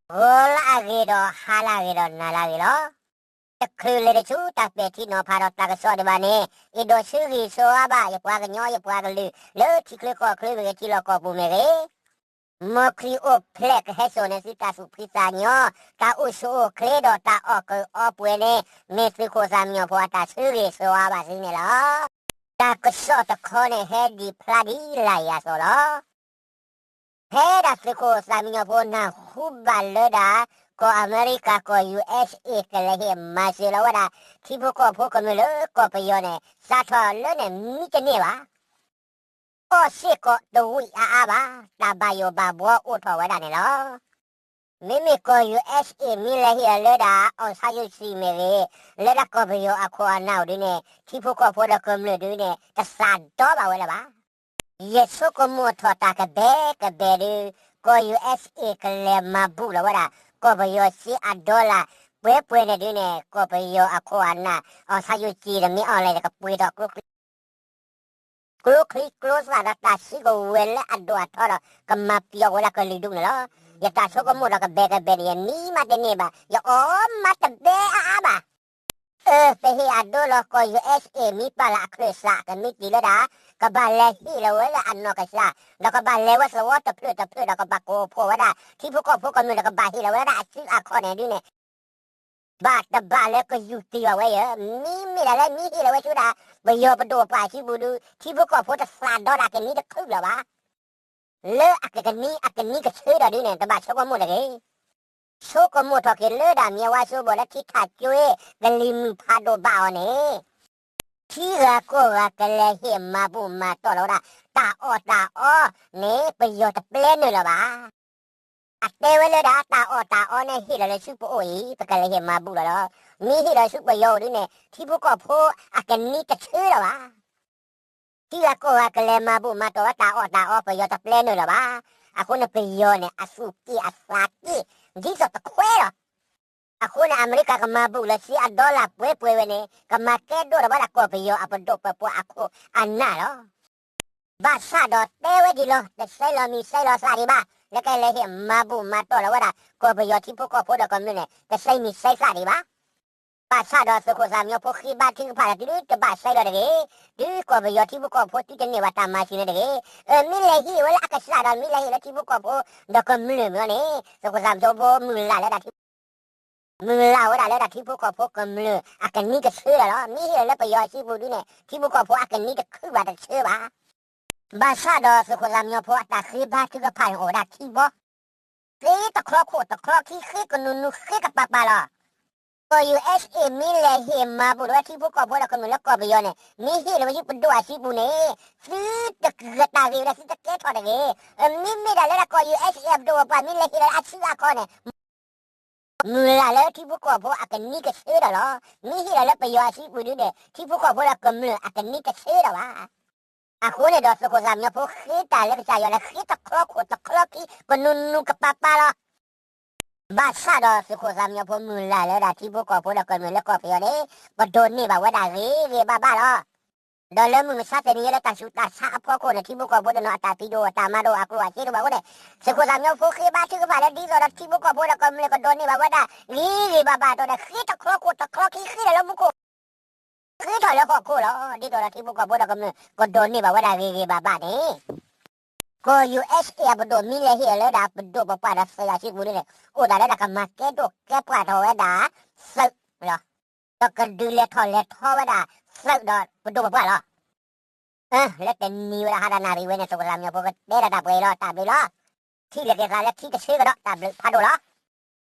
ဂီၤလၢအဂ့ၤဒီးဟါလၢအဂ့ၤဒီးနၤလၢအဂ့ၤလီၤ. တချုးလဲၤတဆူတၢ်ပဲာ်ထံနီၤဖးဒီးတၢ်ကစီၣ်ဒံးဘၣ်န့ၣ် အဲၣ်ဒိးဆၢဂ့ၤဆၢဝါဘၣ် ယပှၤကညီယပှၤကလုာ် လၢထံချၢကီၢ်ချၢမ့ၢ်ဂ့ၤ ထံလီၢ်ကီၢ်ပူၤမ့ၢ်ဂ့ၤ မ်ခရံာ်အိၣ်ဖျဲၣ်ကဟဲစိာ်န့ၢ်သုတၢ်သူၣ်ဖှံသးညီ, တၢ်အိၣ်ဆူၣ်အိၣ်ချ့ဒီးတၢ်အီၣ်ကုာ်အီပှဲၤန့ၣ် မ့ၢ်သုးခိၣ်သးမံညီၤဖိအတၢ်ဆၢဂ့ၤဆၢဝါဘၣ်သုန့ၣ်လီၤ. တၢ်ကစီၣ်တခီန့ၣ် ဟဲဒံးဖျါဒ်လာ်ယၤသိးလီၤ. ဖဲဒၣ်သုးခိၣ်သးမံညီၤဖိနၢ်ဟူဘၣ်လၢဒၣ် ကီၢ်အမဲရကၤ ကီၢ် ယူၣ်အ့းအ့း ကလဲၤဟ့ၣ်မၤစၢၤလီၤဝဲဒၣ် ထံဖိကီၢ်ဖိကမျၢၢ်လၢကီၢ်ပယီၤန့ၣ် စးထီၣ်လၢန့ၣ်မံတန့ၢ်ဘၣ် အီၣ်စ့ၢ်ကီးတဝံၣ်အါအါဘၣ်, တၢ်ဘၣ်ယိၣ်ဘၣ်ဘှီအိၣ်ထီၣ်ဝဲဒၣ်န့ၣ်လီၤ. မ့မ့ၢ်ကီၢ် ယူၣ်အ့းအ့း မ့ၢ်လဲၤဟ့ၣ်လီၤလၢဒၣ် အောင်ဆန်းစုကြည် မ့ၢ်ဂ့ၤ, လၢဒၣ်ကီၢ်ပယီၤအခိၣ်အနၢ်အိၣ်ဒုန့ၣ် ထံဖိကီၢ်ဖိဒီးကမျၢၢ်ဒုန့ၣ် တသးဒီဘၣ်ဝဲလၢၤဘၣ်. ယဆိကမိၣ်ထီၣ်တၢ်ကဘဲကဘဲဒု ကီၢ် ယူၣ်အ့းအ့း ကလဲၤမၤဘူၣ်လီၤဝဲဒၣ် ကီၢ်ပယီၤစ့အdollar ပှဲၤပှဲၤန့ၣ်ဒုန့ၣ် ကီၢ်ပယီၤအခိၣ်အနၢ် အောင်ဆန်းစုကြည် ဒီး မင်းအောင်လှိုင် န့ၣ် ကပှ့ၤထီၣ်ကျိချံ ကျိချံကျိသၣ်ဒီးတၢ်စုကဝဲၤလၢအဒိၣ်အထီဒီး ကမၤပျီဝဲလၢကလုာ်ဒူၣ်န့ၣ်လီၤ. ယတၢ်ဆိကမိၣ်ဒီးကဘဲကဘဲန့ၣ် ယနံၤမးတန့ၢ်ဘၣ်, ယအီၣ်မးတဘဲအါအါဘၣ်. အၢ ပဟ့ၣ်အဒိလီၤ ကီၢ် ယူၣ်အ့းအ့း မ့ၢ်ပာ်လၢအချၢၣ်စး ကမံတံာ်လၢဒၣ် ကဘၣ်လဲၤဟ့ၣ်လီၤဝဲလၢအနီၢ်ကစၢ်, ဒီးကဘၣ်လဲၤဝဲသဝီတဖျၢၣ်တဖျၢၣ်ဒီးကဘၣ်ကိးဖှိၣ်ဝဲဒၣ် ထံဖိကီၢ်ဖိကမျၢၢ်ဒီးကဘၣ်ဟ့ၣ်လီၤဝဲဒၣ်အစုအခီၣ်န့ၣ်ဒုန့ၣ် ဘၣ်တဘၣ်လၢကယူၤတ့ၢ်ဘၣ်ဝဲယၤ, မ့မ့ၢ်ဒၣ်လၢမ့ၢ်ဟ့ၣ်လီၤဝဲဆူဒၣ် ပယီၤပဒိၣ်ပပှၢ်အစုပူၤဒု ထံဖိကီၢ်ဖိတသးဒီဒၣ်ကနံတခုဘၣ်ဘၣ်. လၢအကကနံၤအကနံၤကဆၢဒီးဒုန့ၣ် တဘၣ်ဆိကမိၣ်တဂ့ၤ. ဆိကမိၣ်ထီၣ်က့ၤလၢဒၣ် မၠဲဝါစိဘိၣ် လၢထံထးကၠိ ကလံၤမုၢ်ဖးဒိၣ်ဘၣ်အီၤန့ၣ် ထံဂၤကီၢ်ဂၤကလဲၤဟ့ၣ်မၤဘူၣ်မၤတီၢ်လီၤဝဲဒၣ် တၢ်အီၣ်တၢ်အီန့ၣ် ပယီၤတပျဲနုာ်လၢၤဘၣ်. အတဲဝဲလၢဒၣ် တၢ်အီၣ်တၢ်အီန့ၣ် ဟ့ၣ်လီၤလၢဆူပအိၣ်အံၤ ပကလဲၤဟ့ၣ်မၤဘူၣ်လီၤလီၤ. မ့ၢ်ဟ့ၣ်လီၤဆူပယီၤအိၣ်ဒုန့ၣ် ထံဖိကီၢ်ဖိအကနံၤတဆၢလၢၤဘၣ်. ထံဂၤကီၢ်ဂၤကလဲၤမၤဘူၣ်မၤတီၢ်ဝဲတၢ်အီၣ်တၢ်အီ ပယီၤတပျဲနုာ်လၢၤဘၣ်. အဃိန့ၣ်ပယီၤန့ၣ် အသူၣ်က့ၣ်အသးက့ၣ် ဒ်သိးတခွဲးလီၤ. အဃိန့ၣ် အမဲရကၤကမၤဘူၣ်လၢစ့အdollar ပှဲၤပှဲၤဝဲန့ၣ် ကမၤကဲဒိၣ်ထီၣ်ဝဲဒၣ်ကီၢ်ပယီၤအပဒိၣ်ပပှၢ်အခိၣ်အနၢ်လီၤ. ဘၣ်ဆၣ်ဒီးတဲဝဲဒ်လီၤ တစဲးလီၤမံၤစဲးလီၤသးဒံးဘၣ် လၢကလဲၤဟ့ၣ်မၤဘူၣ်မၤတီၢ်လီၤဝဲဒၣ် ကီၢ်ပယီၤထံဖိကီၢ်ဖိဒီးကမျၢၢ်န့ၣ် တစဲးမံၤစဲးသးဒံးဘၣ်. ဘၣ်ဆၣ်ဒီးသုးခိၣ်သးမံညီၤဖိဃ့ဘါထုကဖၣ်ဒီး တုၤတဘၣ်စဲးလီၤတဂ့ၤ, တုၤကီၢ်ပယီၤထံဖိကီၢ်ဖိတုၤတန့ၢ်ဘၣ်တၢ်မၤစၢၤန့ၣ်တဂ့ၤ. အၢ မ့ၢ်လဲၤဟ့ၣ်ဝဲလၢအကစၢ်ဒီး မ့ၢ်လဲၤဟ့ၣ်လၢထံဖိကီၢ်ဖိဒီးကမျၢၢ်မ့ၢ်န့ၣ် သုးခိၣ်သးမံညီၤဖိမုၢ်လၢ်လၢဒၣ်ထံ မုၢ်လၢ်ဝဲဒၣ်လၢဒၣ်ထံဖိကီၢ်ဖိကမျၢၢ်အကနံၤကဆၢလီၤလီၤ. မ့ၢ်ဟ့ၣ်လီၤလၢပယီၤအစုပူၤဒုန့ၣ် ထံဖိကီၢ်ဖိအကနံၤတခုဘၣ်တဆၢဘၣ်. ဘၣ်ဆၣ်ဒီးသုးခိၣ်သးမံညီၤဖိအတၢ်ဃ့ဘါထုကဖၣ်န့ၣ်အိၣ်ဝဲဒၣ်ခံဘီ, ဃ့တချီခိၣ်တချီခံ ဃ့ကနူၤနူၤဃ့ကပၤပၤလီၤ. ကီၢ် ယူၣ်အ့းအ့း မ့ၢ်လဲၤဟ့ၣ်မၤဘူၣ်လီၤဝဲထံဖိကီၢ်ဖိဒီးကမျၢၢ်လၢကီၢ်ပယီၤန့ၣ် မ့ၢ်ဟ့ၣ်လီၤဝဲဆူပဒိၣ်အစုပူၤန့ၣ် သုတဂၤတၢ်ဂ့ၤဝဲဒၣ် သုတကဲထီၣ်တဂ့ၤ. မ့မ့ၢ်ဒၣ်လၢဒၣ်ကီၢ် ယူၣ်အ့းအ့း အပဒိၣ်ပပှၢ် မ့ၢ်လဲၤဟ့ၣ်လီၤလၢအစုအခီၣ်န့ၣ် မုၢ်လၢ်လၢထံဖိကီၢ်ဖိအကနံၤကဆၢဒီးလီၤ. မ့ၢ်ဟ့ၣ်လီၤလၢပယီၤအစုပူၤဒုန့ၣ် ထံဖိကီၢ်ဖိဒီးကမျၢၢ်အကနံၤကဆၢဒီးဘၣ်. အဃိန့ၣ်ဒီးသုးခိၣ်သးမံညီၤဖိဃ့တၢ်လၢကစၢ်ယွၤလၢဃ့တချီခိၣ်တချီခံ ကနူၤနူၤကပၤပၤလီၤ. ဘၣ်ဆၣ်ဒီးသုးခိၣ်သးမံညီၤဖိမုၢ်လၢ်လၢဒၣ်ထံဖိကီၢ်ဖိဒီးကမျၢၢ်လၢကီၢ်ပယီၤန့ၣ် ပဒိးန့ၢ်ဘၣ်ဝဲဒၣ်ဂ့ၤဂ့ၤဘၣ်ဘၣ်လီၤ. ဒီးလၢမုၢ်မဆါတနံၤညါလၢတၢ်ဆူးတၢ်ဆါအဖီခိၣ်န့ၣ် ထံဖိကီၢ်ဖိတနီၤအတၢ်ဖံးဒိၣ်တၢ်မၤဒိၣ်အကျိၣ်အစ့တအိၣ်ဘၣ်အဃိန့ၣ် သုးခိၣ်သးမံညီၤဖိဃ့ဘါထုကဖၣ်လၢဒ်သိးဒီးထံဖိကီၢ်ဖိဒီးကမျၢၢ်ကဒိးန့ၢ်ဘၣ်ဝဲဒၣ်ဂ့ၤဂ့ၤဘၣ်ဘၣ်ဒီး ဃ့တချီခိၣ်တချီခံ ဃ့ထီၣ်လၢမူခိၣ် ဃ့ထီၣ်လၢဟီၣ်ခိၣ်လီၤ. ဒ်သိးဒီးထံဖိကီၢ်ဖိဒီးကမျၢၢ်ကဒိးန့ၢ်ဘၣ်ဝဲဒၣ်ဂ့ၤဂ့ၤဘၣ်ဘၣ်န့ၣ် ကီၢ် ယူၣ်အ့းအ့း အပဒိၣ်မ့ၢ်လဲၤဟ့ၣ်လီၤလၢဒၣ်ပဒိၣ်ပပှၢ်ဒီးသုးအစုပူၤဒုန့ၣ် အိၣ်ဒၣ်လၢဒၣ်ကမၤကဲဒိၣ်ကဲပှၢ်ထီၣ်ဝဲဒၣ်သုးလီၤ. ဒီးကဒုးလဲၤထီၣ်လဲၤထီဝဲဒၣ်သုးဒီးပဒိၣ်ပပှၢ်လီၤ. လၢတနံၤဝဲဒၣ်ဟါဒီးနၣ်ရံၣ်ဝဲန့ၣ် သုးခိၣ်သးမံညီၤဖိကတဲဒီးတၢ်ပှဲၤလီၤ တၢ်ဘျုးလီၤ. ထံၣ်လိာ်က့ၤသးလၢခံတဆၢကဒီး တၢ်ဘျုးဖးဒိၣ်လီၤ.